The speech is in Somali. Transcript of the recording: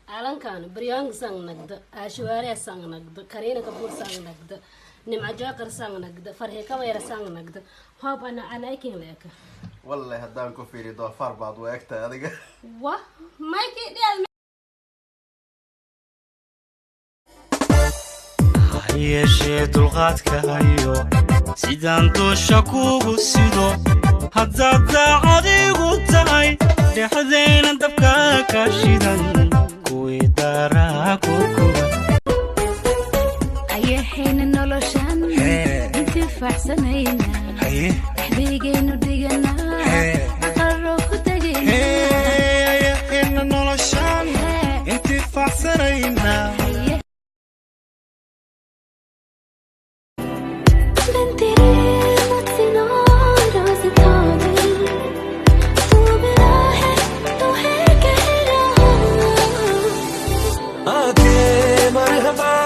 Alankan Priyanka sang nagda, Aishwarya sang nagda, Kareena Kapoor sang nagda, Nimca Joker sang nagda, Farxi Kabayra sang nagda, hoob ana anaikin leeka. Wallahi haddaan ku fiiriyo doofaar baad u egtahay adiga. Wa mayki dhial. Ha yeeshee dulqaadka hayo sidaan doosha kuugu sido, haddaad daacadigu tahay dhexdayna dabka ka shidan kuwii daaraa ku kuban. Ayaxayna noloshan intifaacsanayna, axdigaynu dhiganaa, aqaro ku tegayna. Ayaxayna noloshan intifaacsanayna. बिन तेरे मुझसे नाराज था दिल, तू मिला है तो है कह रहा। आके मरहबा।